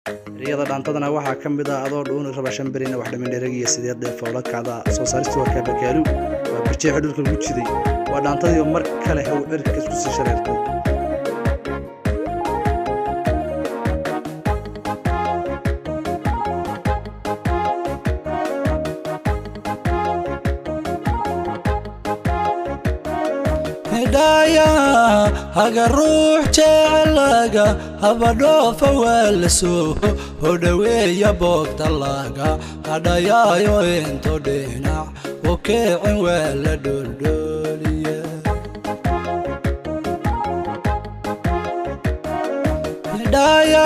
Ereyada dhaantadana waxaa ka mid ah adoo dhuuni raba shan berina wax dhamin dhereg iyo sideed dheef oo la kacda. Soo saaristu waa Kaabakaalu, waa barjeexa dhulka lagu jiday. Waa dhaantadii oo mar kale haw cirka isku sii shareertay. Hidaya haga ruux jecelaga habadhoofa waa la soo hodhaweeya boogta laga hadhayaayo into dhinac u keecin waa la dholdhooliye. Hidaya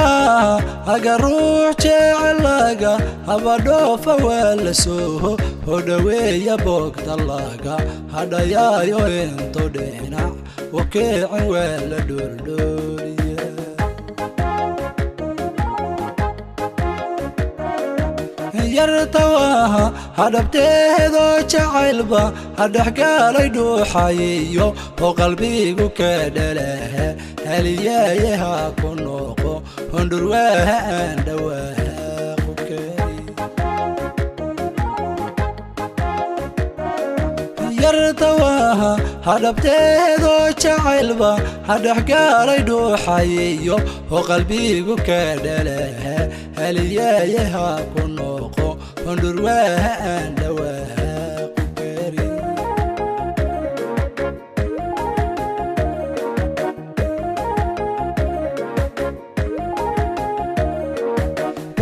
haga ruux jecelaga habadhoofa waa la soo hodhaweeya boogta laga hadhayaayo into dhinac u keecin waa la dholdhooliye. Yartawaha hadhabteedoo jacaylba hadhexgaalay dhuuxayiyo oo qalbigu ka dhalaha haliyeeyaha ku noqo hondhurwaaha aan dhawaaqu kari. Yartawaha hadhabteedoo jacaylba hadhexgaalay dhuuxayiyo oo qalbigu ka dhalaha haliyeeyaha ku noqo hondhurwaaha aan dhawaaqu kari.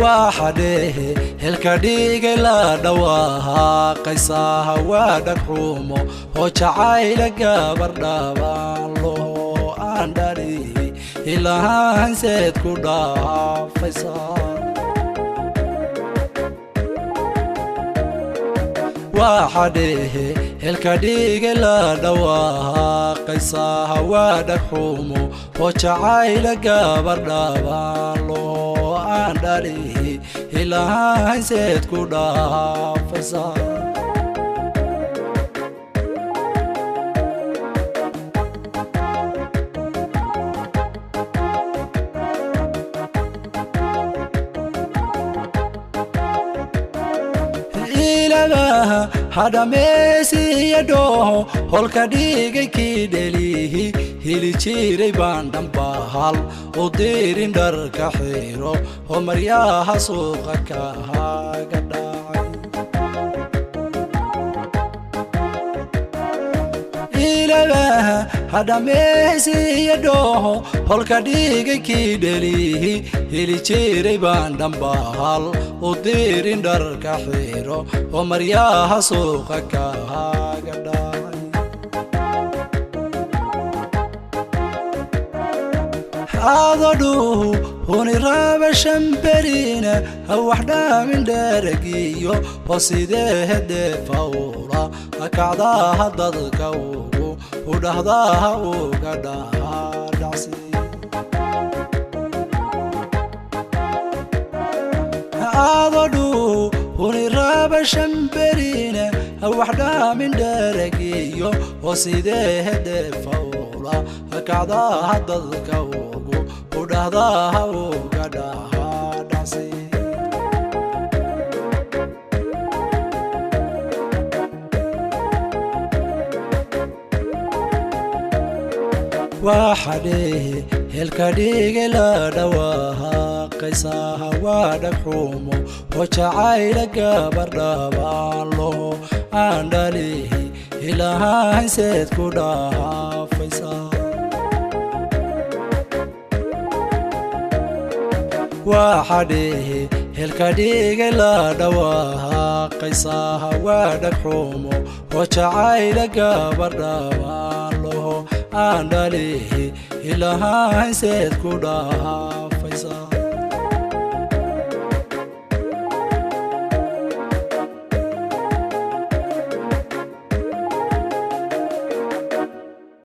Waxa dhehe helka dhigay la dhawaaqaysaha waa dhagxumo oo jacayla gabar dhaabaan loo aan dhalihi ilahanseed ku dhaafaysaa. Waxa dhehe helka dhigay la dhawaaqaysaha waa dhagxumo oo jacayla gabar dhaabaan loo aan dhalihi ilahanseed ku dhaafaysaa. Ilabaha hadhameesiya dhooho holka dhigay kii dhelihi hili jiray baan dhambahal u dirin dharka xiro oo maryaha suuqa kahaga dhacay. Ilabaha hadhameesiya dhooho holka dhigay kii dhelihi hili jiray baan dhambahal u dirin dharka xiro oo maryaha suuqa kahaga dhacay. Adodhuhu huni raba shamberina ha wax dhaamin dheeragiyo oo sidee deefawra hakacdaha dadka ugu udhahdaha uga dhaadhacsi. Adodhuhu huni raba shamberina ha wax dhaamin dheeragiyo oo sidee deefawra hakacdaha dadka ugu udhahdaha uga dhaadhacsi. Waxa dhehe helka dhigay la dhawaaqaysaha waa dhagxumo oo jacayla gabar dhaabaan loo aan dhalihi ilahanseed ku dhaafaysaa. Waxa dhehe helka dhigay la dhawaaqaysaha waa dhagxumo oo jacayla gabar dhaabaan loo aan dhalihi ilahanseed ku dhaafaysaa.